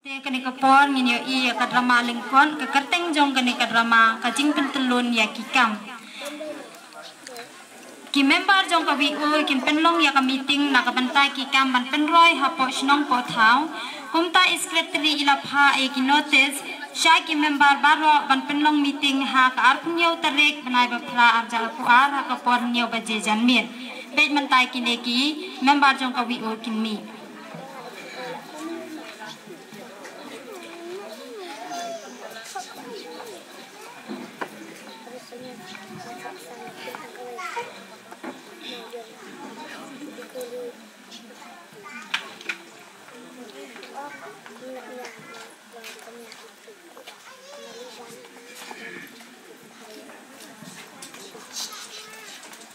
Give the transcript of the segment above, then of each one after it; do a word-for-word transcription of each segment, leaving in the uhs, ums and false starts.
Te kane ka por ngin ïohi ïa ka drama lyngkot, ka kyrteng jong kane ka drama, ka jingpyntyllun ïa ki kam. Ki member jong ka V O kin pynlong ïa ka meeting na ka bynta ki kam ban pynroi hapoh shnong poh thaw. Kumta i secretary i la phah ïa ki notice sha ki member baroh ban pynlong meeting ha ka arphew hynñiew tarik bnai ba phra arhajar arphew ar ha ka por hynñiew baje janmiet. Peit mynta kine ki member jong ka V O kin mih.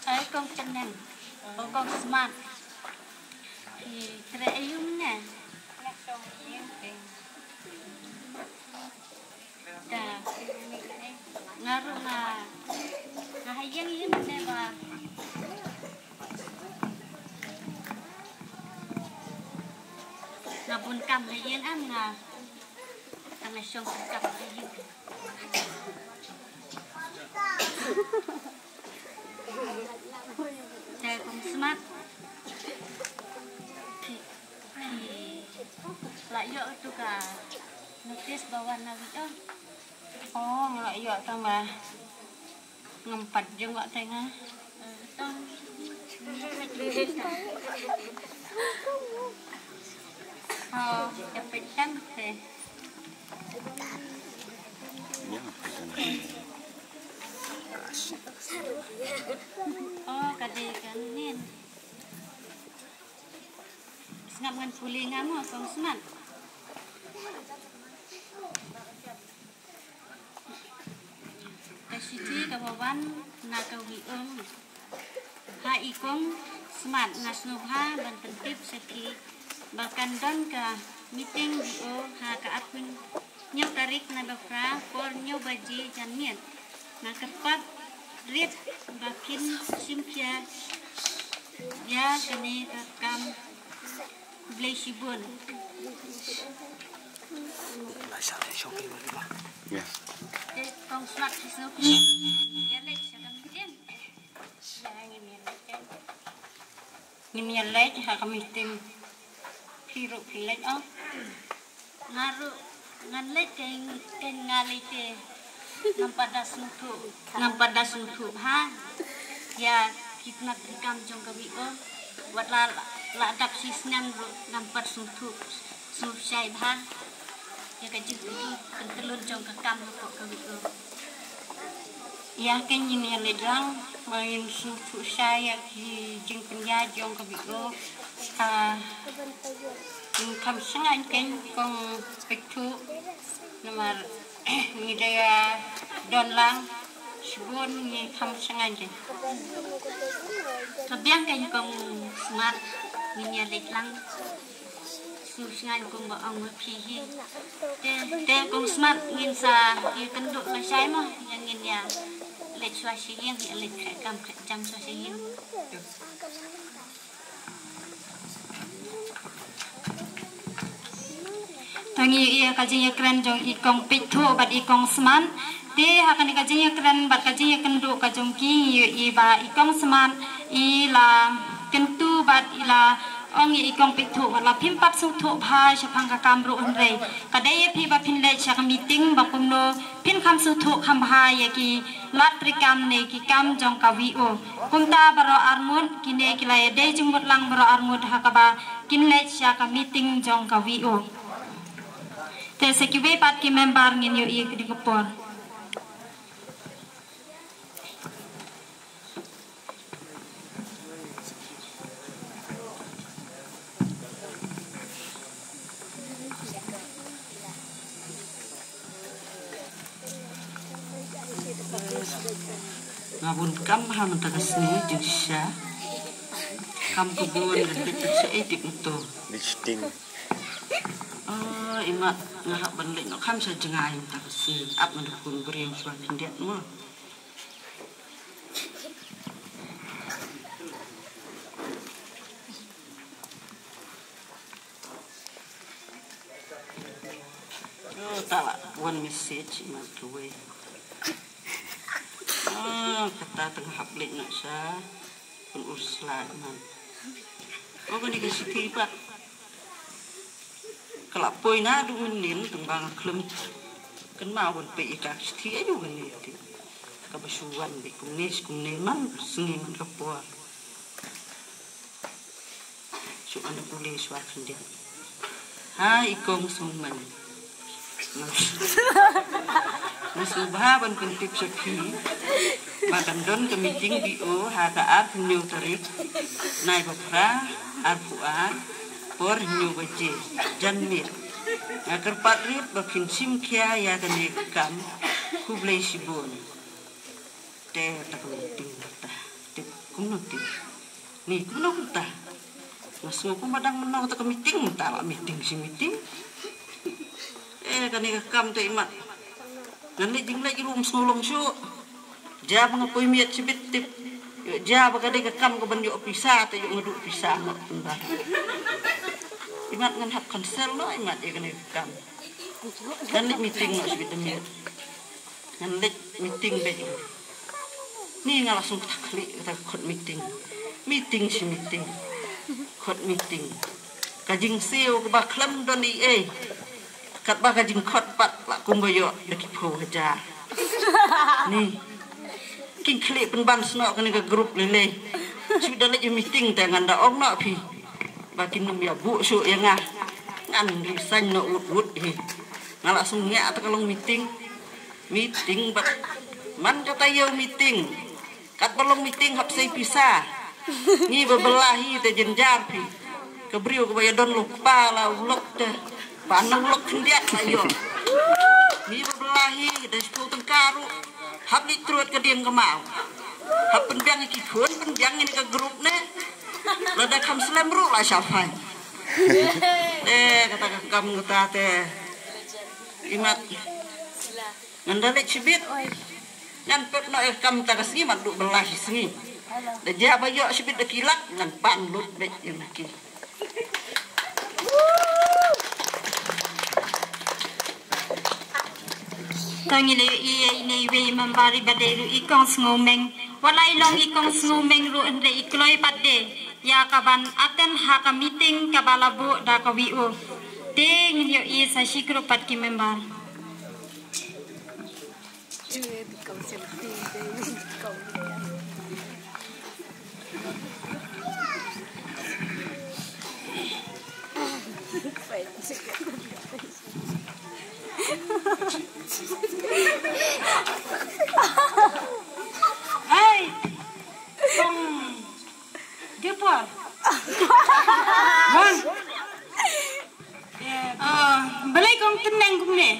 Ai kong Cheneng, o kong Smart. Ki tre ayum ne. Da. Nga ruh nga, nga ha ïing ïing ne ba. Nga bun kam ha ïing, em, nga. Nga shong kam ha ïing. Te kong Smart. Phi, phi la ïoh tu ka notice ba wan na V O? Oh, nga la ïoh, tang ba ngam pat jong ka teng ha. Oh, ka pyntan te. Oh, ka dei ka nin. Sngap ngan pule nga mo, kong Smart. Ka shithi kaba wan na ka V O ha i kong Smart, nga sngewbha ban pyntip sha phi ba kan don ka meeting V O ha ka arphew hynñiew tarik na ba phra, por hynñiew baje janmiet. Nga kyrpad rit ba kin shim khia ïa kane ka kam. Khublei shibun. Ïa. Te kong Smart, phi sngewbha ïa leit sha ka meeting? Ïa, ngin ïa leit. Ngin ïa leit ha ka meeting. Phi ruh phi leit, oh. Nga ruh ngan leit, keiñ, keiñ nga leit te. Ngam pat da sngewthuh, ngam pat da sngewthuh bha ïa ki tnat ki kam jong ka V O. Wat la, la dap shi snem ruh ngam pat sngewthuh, sngewshai bha ïa ka jingpyntyllun jong ka kam hapoh ka V O. Ïa, keiñ ngin ïa leit lang, ba ngin sngewthuh shai ïa ki jingpynïaid jong ka V O. Ka, ngin kham shngaiñ keiñ kong Pek Thuh. Namar ngi da ïa don lang shibun, ngi kham shngaiñ keiñ. Ka biang keiñ kong Smart, ngin ïa leit lang. Sngewsngaiñ kumba ong ma phi hi. Te, te kong Smart, ngin sa ïakynduh lashai mo, ïa ngin ïa leit shuwa sha ïing, ïa leit khreh kam khreh jam shuwa sha ïing. Te ngi ïohi ïa ka jingïakren jong i kong Pek Thuh bad i kong Smart. Te ha kane ka jingïakren bad ka jingïakynduh ka jong ki, ngi ïohi ba i kong Smart i la kyntu bad i la ong ïa i kong Pek Thuh, wat la phim pat sngewthuh bha shaphang ka kam ruh, hynrei ka dei ïa phi ba phin leit sha ka meeting, ba kumno phin kham sngewthuh kham bha ïa ki lad treikam ne ki kam jong ka V O. Kumta baroh arngut kine ki la ïadei jingmut lang baroh arngut ha kaba kin leit sha ka meeting jong ka V O. Te sa kiwei pat ki member ngin ïohi ïa kane ka por. Nga bun kam ha mynta ka sngi jingshisha. Kam ka bun ka tip sha ei tip to. Lipstick. Oh, imat nga hap ban leit noh kam sha jngai mynta ka sngi. Ap mynta ka bun briew shuwa khyndiat mo. Tala one message imat kawei. Ah, kata tang hap lek nak sha. Pun ursla imat. Oh, kani ka siti pat. Kala poi na du menin tang bang klem. Kan ma wan pe ika siti ayu kani ti. Ka basuan bi kumne kumne man sngi man ka por. Shu anda pule shu akan dia. Ha ikong sumang. Mas ubha ban pyntip sha phi. Ba kan don ka meeting B O ha ka ar hynñiew tarik. Nai ba phra ar phu ar. Por hynñiew baje. Jan miet. Nga kyrpad rit ba phin shim khia ïa kane ka kam. Khublei shibun. Te ta ka meeting ta. Te kumno te. Ni kumno kumta. Nga sngew kumba dang mynno ta ka meeting ta la meeting shi meeting. Eh, kane ka kam te imat. Ngan leit jingleit ruh ym sngew long shuh. Jia ba nga poi miet shibit tip. Ïoh jia ba ka dei ka kam ka ban ïoh pisa te ïoh nga duh pisa noh kumba. Imat ngan hap cancel noh imat ïa kane ka kam. Ngan leit meeting noh shibit da miet. Ngan leit meeting beit. Ni nga la sngewthuh kata ka khot meeting. Meeting shi meeting. Khot meeting. Ka jingsiew kaba khlem don ei ei. Katba ka jingkhot pat la kumba ïoh da ki phew hajar. Ni. Kin khlieh pynban snoh kane ka group lei lei. Shu da leit meeting te ngan da ong noh phi. Ba kin ym ïa buh shuh ïa nga. Ngan resign noh wut wut hi. Nga la sngewthuh ta ka long meeting. Meeting bad man kata ïa u meeting. Katba long meeting hap sei pisa. Ngi ba bela hi te jynjar phi. Ka briew kaba ïa don lok kpa la u lok te. Ba na u lok khyndiat la ïoh. Ngi ba bela hi da shiphew tyngka ruh. Hap leit trud ka dieng ka maw. Hap pynbiang ïa ki khun pynbiang ïa ka group ne. Lada kham slem ruh la sha fine. Eh, kata ka kam kata te. Imat. Ngan da leit shibit. Ngan pep noh ïa ka kam ta ka sngi mat duh bela shi sngi. Da jia ba ïoh shibit da ki lak ngan pan lut beit ïa na ki. Tang ïa lei ïa ine iwei i member i ba dei ruh i kong Sngewmeng. Wat la i long i kong Sngewmeng ruh hynrei i kloi pat de ïa ka ban attend ha ka meeting kaba la buh da ka V O. Te ngin ïoh i sa shi krup pat ki member. Hai. Kong Dipol. Wan. Ah, balei kong tyneng kumne?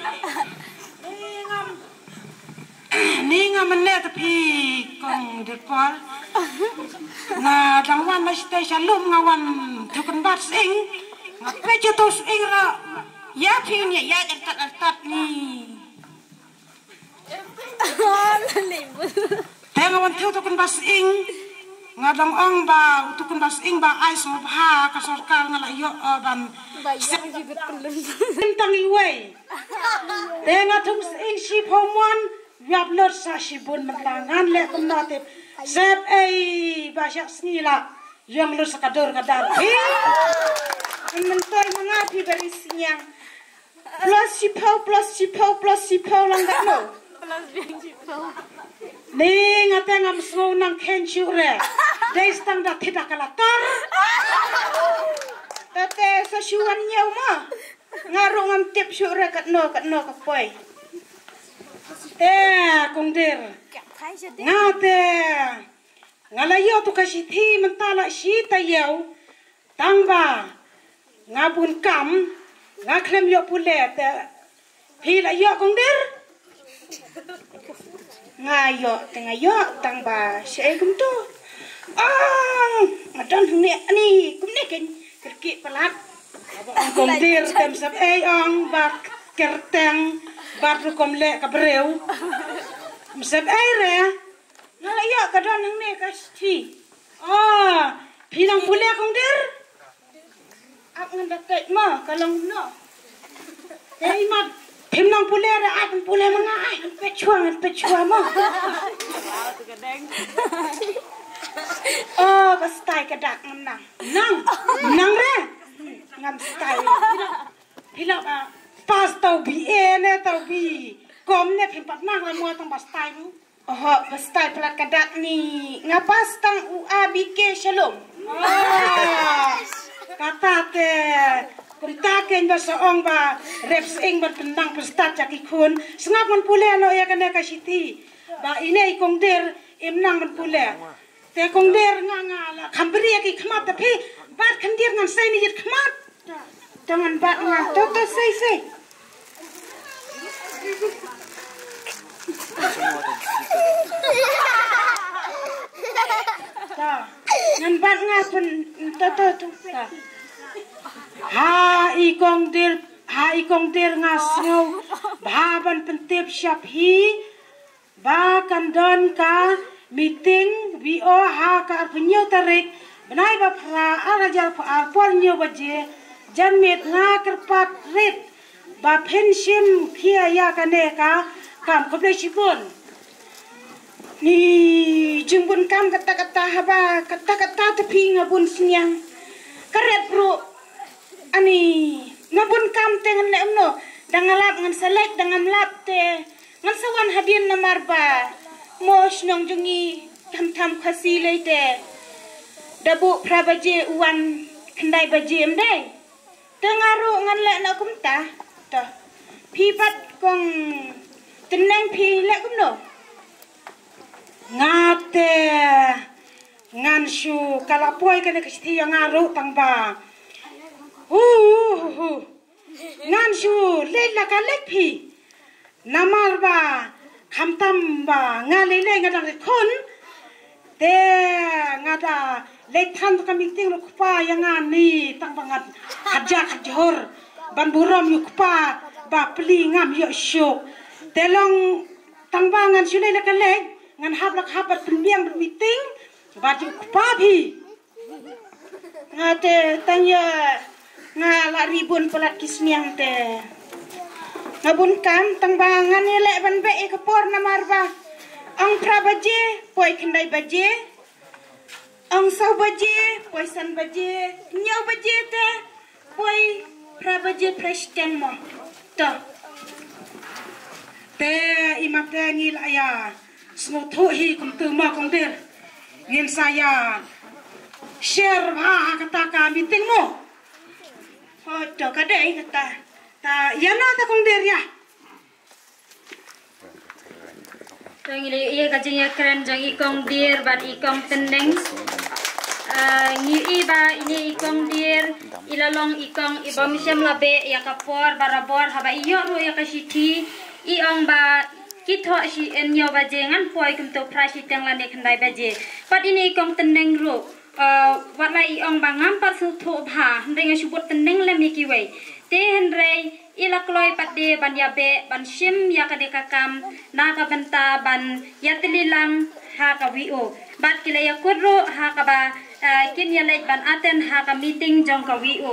Ni ngam, ni ngam mynne ta phi kong Dipol. Nga dang wan na site sha lum nga wan tu kan bat sing. Nga pe tu sing ra. Ya phi ni ya ertat ertat ni. Te nga wan thew tu kan ba sing. Nga dang ong ba tu kan ba sing ba ai sngewbha ka sorkar nga la ïoh, eh, ban. Tang iwei. Te nga thum sing shi phaw mon. Yap lot sa shi bun mynta ngan leh kumno te. Sep ei ba shah sngi la. Yang lot sa ka dor ka dar. Hi. Myntoi manga phi bari sinyang. Plus shiphew, plus shiphew, plus shiphew lang katno. Ni nga te ngam sngew nang khein shuh re. Dei stang da thida ka la tor. Te te sa shu wan ñiew ma. Nga ruh ngam tip shuh re katno, katno ka poi. Te kong Dir. Nga te. Nga la ïoh tu ka shithi mynta la shi taïew. Tang ba nga bun kam, nga khlem ïoh pule te phi la ïoh kong Dir. Nga ïoh te nga ïoh tang ba shi ei kumtu. Ong nga don hangne ani kumne ken kyrkieh palat. Kong Dir te ym sep ei ong ba kyrteng ba rukom leh ka briew. Ym sep ei re. Nga la ïoh ka don hangne ka shithi. Ah, phi nang pule kong Dir. Ap ngan da peit ma ka long no. Te imat. Phim nang pule re, ai pule ma nga, ai pechua, pechua mo. Oh, ba stai ka dak ngam nang. Nang, nang re. Ngam stai. Phi la ba pas tau B A ne tau B. Kom ne phim pat nang la mo tang ba stai nu. Oho, ba stai palat ka dak ni. Nga pas tang u A B K Shalom. Ah, kata te. Kumta ken ba sa ong ba rep sing ba tendang pun start ja ki khun. Sngap ngan pule no ïa kane ka shithi. Ba ine i kong dir im nang ngan pule. Te kong dir nga nga la kham bri ïa ki khmat te phi. Bat khan dir ngan sei ni jit khmat. Te ngan bat nga to to sei sei. Ta. Ngan bat nga pun to to to. Ta. Ha i kong dir, ha i kong dir nga sngew bha ban pyntip sha phi. Ba kan don ka meeting V O ha ka arphew hynñiew tarik bnai ba phra ar hajar arphew hynñiew baje. Janmiet nga kyrpad rit ba phin shim khia ïa kane ka kam. Khublei shibun. Ni jingbun kam kata kata haba kata kata te phi nga bun sniang. Ka rep ruh ani nga bun kam te ngan leh kumno. Dang lap ngan sa leh, dang lap te ngan sa wan hadien namar ba mo shnong jong ngi kam tham Khasi lei te. Da buh phra baje u wan khyndai baje em dei. Te nga ruh ngan leh na kumta. To. Phi pat kong Tneng phi leh kumno? Nga te ngan shu ka la poi kane ka shithi ïa nga ruh tang ba. Hu hu hu. Ngan shu leh la ka leh phi. Namar ba khamtam ba nga lei lei nga dang rit khun. Te nga da leit than ka meeting ruh kpa ïa nga ni tang ba ngat khat ja khat jhur ban burom ïa kpa ba pli ngam ïoh shuh. Te long tang ba ngan shu leit la ka leit ngan hap la ka hap ban pynbiang ban meeting ba ju kpa phi. Nga te tang ïa nga la ri bun palat ki sniang te. Nga bun kam tang ba ngan ïa leh ban beh ïa ka por namar ba ong phra baje poi khyndai baje. Ong saw baje poi san baje. Hynñiew baje te poi phra baje phra shiteng mo. To. Te i mate ngi la ïa sngewthuh hi kumtu mo kong dir. Ngin sa ïa share bha ha kata ka meeting mo. Ho to ka dei kata. Ta ïa na ta kong dir ïa. To ngi la ïohi ïa ka jingïakren jong i kong dir bad i kong tneng. Ah, ngi ïohi ba ine i kong dir i la long i kong i bym shym la beh ïa ka por barabor haba i ïoh ruh ïa ka shithi i ong ba ki thoh shi hynñiew baje ngan poi kumto phra shiteng lane khyndai baje. Pat ine i kong tneng ruh, ah, wat la i ong ba ngam pat sngewthuh bha hynrei nga shu bud tneng lem ïa kiwei. Te hynrei i la kloi pat de ban ïa beh ban shim ïa kane ka kam na ka bynta ban ïa tylli lang ha ka V O. Bad ki la ïa kut ruh ha kaba, eh, kin ïa leit ban attend ha ka meeting jong ka V O.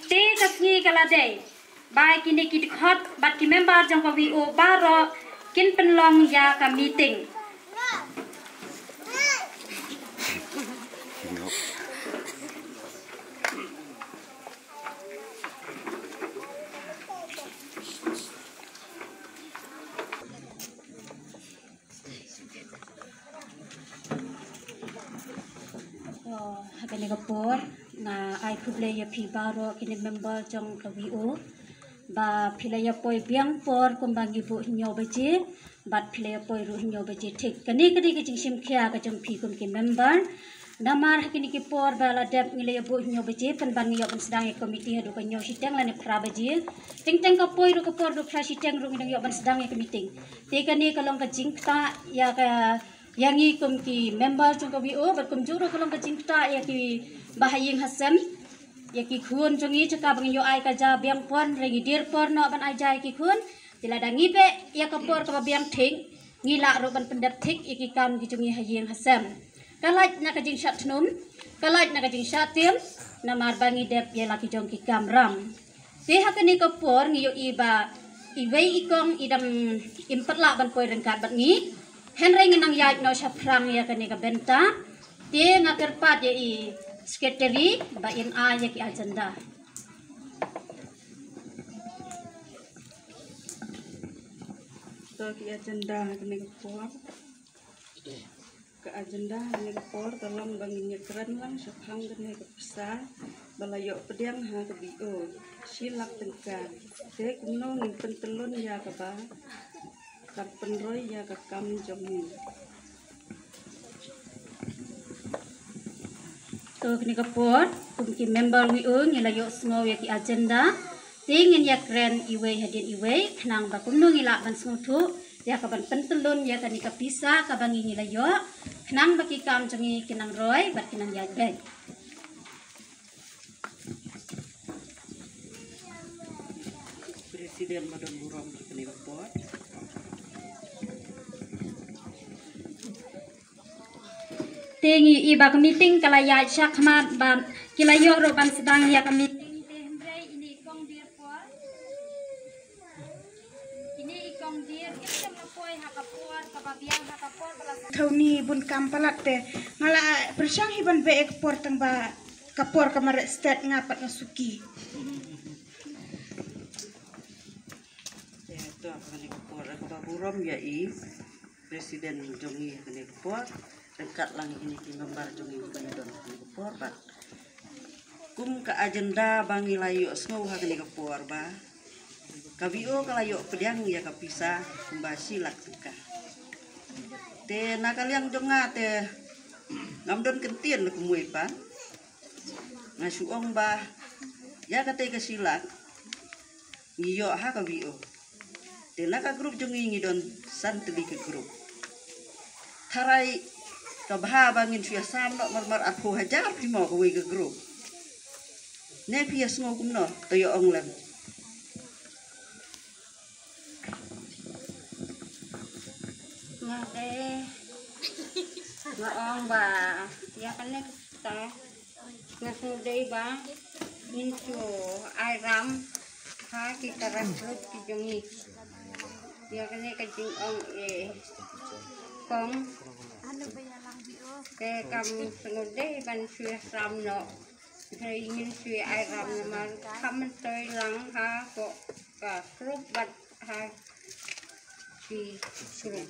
Te ka sngi ka la dei ba kine ki dkhot bad ki member jong ka V O baroh kin pynlong ïa ka meeting. To, ha kane ka por nga ai khublei ïa phi baroh kine member jong ka V O ba phi la ïa poi biang por kumba ngi buh hynñiew baje. Bad phi la ïa poi ruh hynñiew baje thik. Kane ka dei ka jingshim khia ka jong phi kum ki member. Namar ha kine ki por ba la dep ngi la ïa buh hynñiew baje pynban ngi ïoh ban sdang ïa ka committee haduh ka hynñiew shiteng lane phra baje. Teng teng ka poi ruh ka por haduh phra shiteng ruh ngi dang ïoh ban sdang ïa ka meeting. Te kane ka long ka jingktah ïa ka ïa ngi kum ki member jong ka V O bad kumjuh ruh ka long ka jingktah ïa ki bahaïing hasem. Ïa ki khun jong ngi jaka ba ngi ïoh ai ka ja biang por hynrei ngi dir por noh ban ai ja ïa ki khun. Te lada ngi beh ïa ka por kaba biang thik ngi lah ruh ban pyndep thik ïa ki kam ki jong ngi ha ïing ha sem. Ka lait na ka jingshah thnum, ka lait na ka jingshah tiam, namar ba ngi dep ïa la ki jong ki kam ram. Te ha kane ka por ngi ïohi ba iwei i kong i dang im pat lah ban poi ryngkat bad ngi. Hynrei ngi nang ïaid noh shaphrang ïa kane ka bynta. Te nga kyrpad ïa i secretary ba in ai ïa ki agenda. To ki agenda ha kane ka por. Ka agenda ha kane ka por ka long ba ngin ïakren lang shaphang kane ka pisa ba la ïoh pdiang ha ka B O shi lak tyngka. Te kumno ngin pyntyllun ïa kaba kan pynroi ïa ka kam jong ngi. To kane ka por kum ki member W O ngi la ïoh sngew ïa ki agenda. Te ngin ïakren iwei hadien iwei khnang ba kumno ngi lah ban sngewthuh ïa ka ban pyntyllun ïa kane ka pisa kaba ngi ngi la ïoh khnang ba ki kam jong ngi ki nang roi bad ki nang ïaid beit. President ba don burom ha kane ka por. Te ngi i ba ka meeting ka la ïaid shakhmat ba ki la ïoh ruh ban sdang ïa ka meeting. Te hynrei ine i kong Dier por. Ine i kong Dier ine i kong poi ha ka por kaba biang ha ka por ba la. Thaw ni bun kam palat te nga la pyrshang hi ban beh ïa ka por tang ba ka por ka mareh stet nga pat nga suki. Te to ha kane ka por kaba burom ïa i president jong ngi ha kane ka por. Ryngkat lang ïa kine ki member jong ngi ba ngi don ha kane ka por bad kum ka agenda ba ngi la ïoh sngew ha kane ka por ba ka B O ka la ïoh pdiang ïa ka pisa kumba shi lak tyngka. Te na ka liang jong nga te ngam don kyntien kumwei pat. Nga shu ong ba ïa kata ka shi lak ngi ïoh ha ka B O. Te na ka group jong ngi ngi don san tylli ka group. Tharai ka bha ba ngin shu ïasam noh marmar arphew hajar phi mo kawei ka group. Ne phi ïasngew kumno to ïa ong lem. Nga te nga ong ba ïa kane ka ta nga shu dei ba ngin shu ai ram ha ki tara group ki jong ngi. Ïa kane ka jingong e kong te kam sngewdei ban shu ïasam noh. Hynrei ngin shu ai ram namar kam myntoi lang ha ko ka group bad ha ki group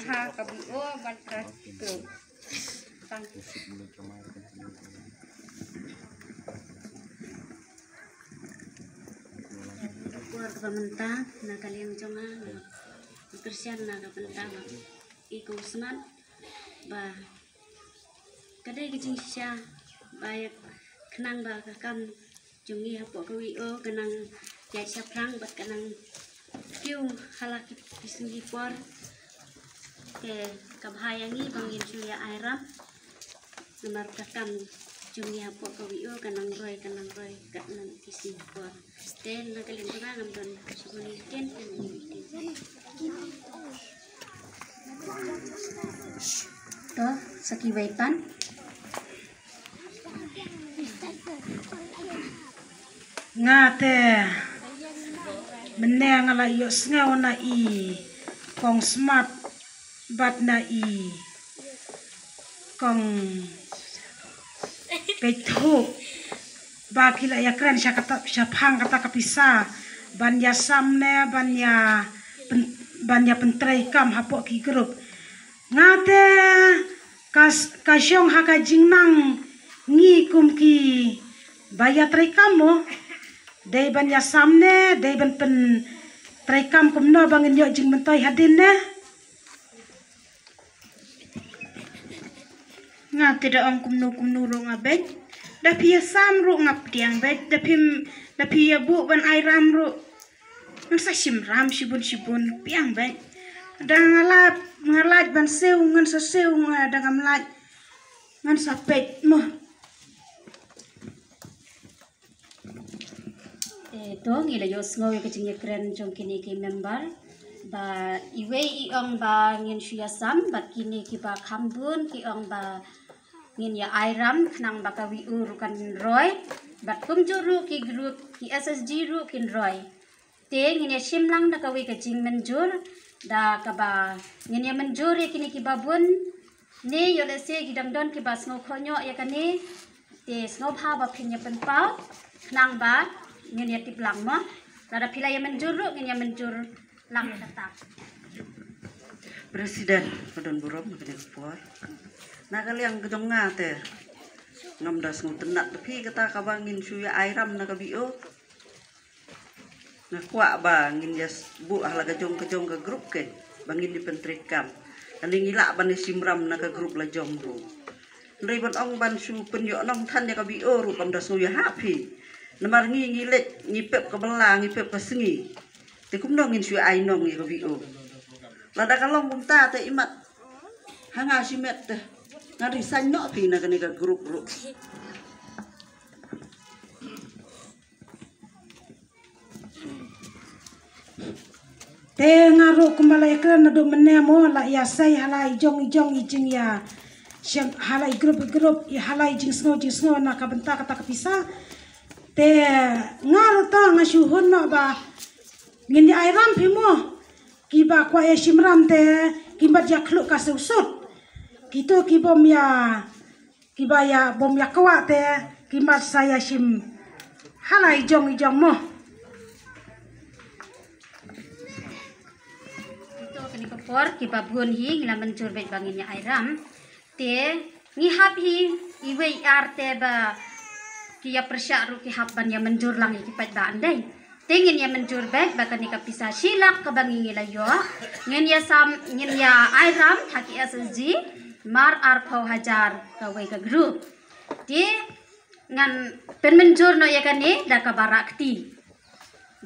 ha ka B O bad ha ki group. Tang. Por kaba mynta na ka liang jong nga nga kyrshan na ka bynta ba i kong Smat ba ka dei ka jingshisha ba ïa khnang ba ka kam jong ngi hapoh ka V O ka nang ïaid shaphrang bad ka nang kiew ha la ki sngi ki por. Te ka bha ïa ngi ba ngin shu ïa ai ram namar ka kam jong ngi hapoh ka V O ka nang roi ka nang roi katno ki sngi ki por. Te na ka liang jong nga ngam don shibun ktien. To sa kiwei pat. Nga te mynne nga la ïohsngew na i kong Smat bad na i kong Peithuh ba ki la ïakren sha kata, shaphang kata ka pisa ban ïasam ne ban ïa pyn-, ban ïa pyntreikam hapoh ki group. Nga te ka, ka shong ha ka jingnang ngi kum ki ba ïatreikam mo. Dei ban ïasam ne dei ban pyntreikam kumno ba ngin ïoh jingmyntoi hadien ne. Nga te da ong kumno kumno ruh nga beit. Da phi ïasam ruh nga pdiang beit. Da phi, da phi ïabuh ban ai ram ruh ngan sa shim ram shibun shibun pdiang beit. Da nga lait, nga lait ban siew ngan sa siew, nga da ngam lait ngan sa peit mo. Eh, to ngi la ïohsngew ïa ka jingïakren jong kine ki member ba iwei i ong ba ngin shu ïasam bad kine kiba kham bun ki ong ba ngin ïa ai ram khnang ba ka V O ruh kan roi. Bad kumjuh ruh ki group ki S H G ruh kin roi. Te ngin ïa shim lang da kawei ka jingmynjur da kaba ngin ïa mynjur ïa kine kiba bun. Ne ïoh lehse ki dang don kiba sngew khohñioh ïa kane. Te sngewbha ba phin ïa pynpaw khnang ba ngin ïa tip lang mo. Lada phi la ïa mynjur ruh ngin ïa mynjur lang ïa kata. President, ka don burom ha kane ka por. Na ka liang ka jong nga te ngam da sngewtynnat da phi kata kaba ngin shu ïa ai ram na ka B O. Nga kwah ba ngin ïa buh ha la ka jong ka jong ka group ke ba ngin ïa pyntreikam. Ani ngi lah ban ïa shim ram na ka group la jong ruh. Hynrei ban ong ban shu pynïoh nongthan ïa ka B O ruh kam da sngewhap hi. Namar ngi ngi leit ngi pep ka bylla ngi pep ka sngi. Te kumno ngin shu ai nong ïa ka B O. Lada ka long kumta te imat ha nga shimet te ngan resign noh phi na kane ka group ruh. Te nga ruh kumba la ïakren naduh mynne mo la ïa sei ha la i jong i jong i jingïa shem ha la i group i group i ha la i jingsngew jingsngew na ka bynta kata ka pisa. Te nga ruh to nga shu hun noh ba ngin ïa ai ram phi mo kiba kwah ïa shim ram te ki mat ïa khluh ka sewsut kito ki bym ïa kiba ïa bym ïa kwah te ki mat sa ïa shim ha la i jong i jong mo. Ito kane ka por kiba bun hi ngi la mynjur beit ba ngin ïa ai ram. Te ngi hap hi iwei i ar te ba ki ïa pyrshah ruh ki hap ban ïa mynjur lang ïa ki paidbah ndei. Te ngin ïa mynjur beit ba kane ka pisa shi lak kaba ngi ngi la ïoh ngin ïa sam ngin ïa ai ram ha ki S H G mar arphew hajar kawei ka group. Te ngan pynmynjur noh ïa kane da kaba rah kti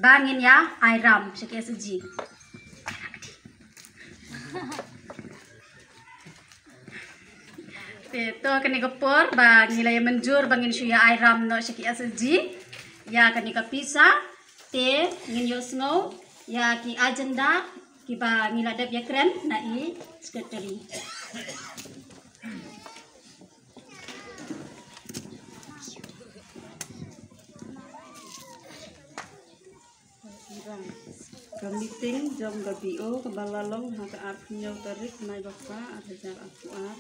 ba ngin ïa ai ram sha ki S H G. Te to kane ka por ba ngi la ïa mynjur ba ngin shu ïa ai ram noh sha ki S H G ïa kane ka pisa. Te ngin ïohsngew ïa ki agenda kiba ngi la dep ïa kren na i secretary. Ka meeting jong ka B O kaba la long ha ka arphew hynñiew tarik bnai ba phra ar hajar arphew ar.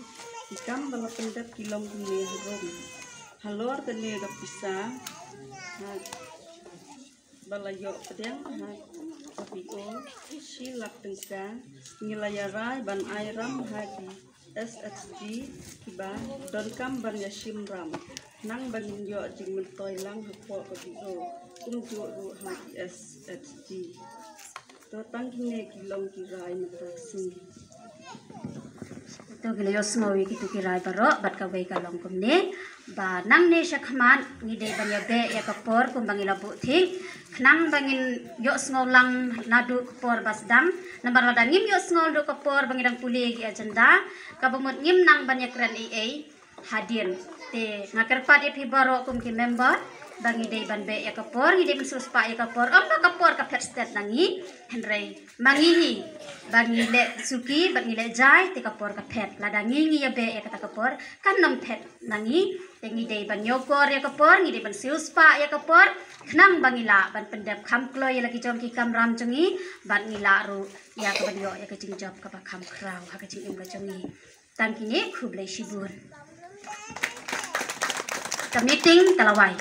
Ki kam ba la pyndep ki long kumne harum. Halor kane ka pisa ha ba la ïoh pdiang ha ka B O shi lak tyngka ngi la ïa rai ban ai ram ha ki S H G kiba donkam ban ïa shim ram. Nang ba ngin ïoh jingmyntoi lang hapoh ka B O kumjuh ruh ha ki S H G. To tang kine ki long ki rai mynta ka sngi. To ki la ïohsngew ïa kitu ki rai baroh bad kawei ka long kumne. Ba nangne shakhmat ngi dei ban ïa beh ïa ka por kumba ngi la buh thik khnang ba ngin ïohsngew lang naduh ka por ba sdang. Namar lada ngim ïohsngew naduh ka por ba ngi dang pule ïa ki agenda kaba mut ngim nang ban ïa kren ei ei hadien. Te nga kyrpad ïa phi baroh kum ki member ba ngi dei ban beh ïa ka por ngi dei ban siewspah ïa ka por ym ba ka por ka phet stet na ngi. Hynrei ma ngi hi ba ngi leh suki bad ngi leh jai te ka por ka phet lada ngi ngi ïa beh ïa kata ka por kan ym phet na ngi. Te ngi dei ban ïoh kor ïa ka por ngi dei ban siewspah ïa ka por khnang ba ngi lah ban pyndep kham kloi ïa la ki jong ki kamram jong ngi bad ngi lah ruh ïa ka ban ïoh ïa ka jingjop kaba kham khraw ha ka jingim ka jong ngi. Tang kine khublei shibun. Ka meeting ka la wai.